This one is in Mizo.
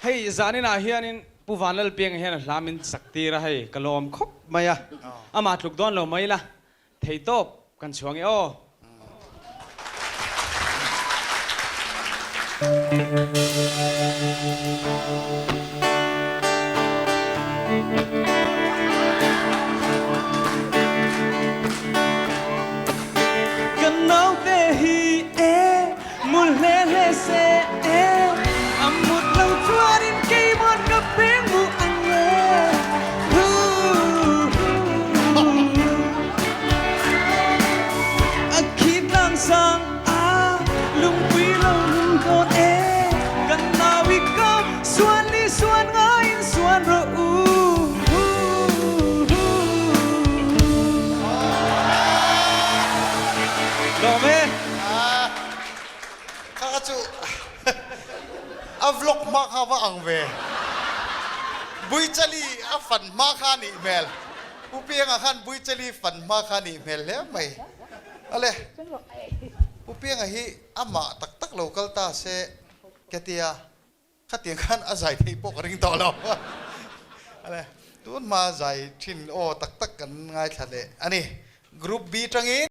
Hei zaninah hianin Pu Vanlalpianga hian a hla min sak tir a hei ka lawm khawp mai a, amah tluk dawn lo mai la, thei tawp kan chhuang e aw. Kan naute hi e mu hle hle se e a mut lo chuanin keimawn ka peng mu ang e A khi tlang sang a lungpui lo lung dawn e kan nau i ka suan li suan ngaiin suan rawh u. Lawm e. Kha kha chu a vlog hma kha va ang ve. Buichali a fan hma kha a nih hmel. Pu Pianga khan Buichali fan hma kha a nih hmel hle mai. Ale, Pu Pianga hi amah tak tak lo kal ta se ketia khatiang khan a zai theih pawh ka ring tawh lo. Ale, tun hma zai thin aw tak tak kan ngaithla leh a ni. Group B tangin.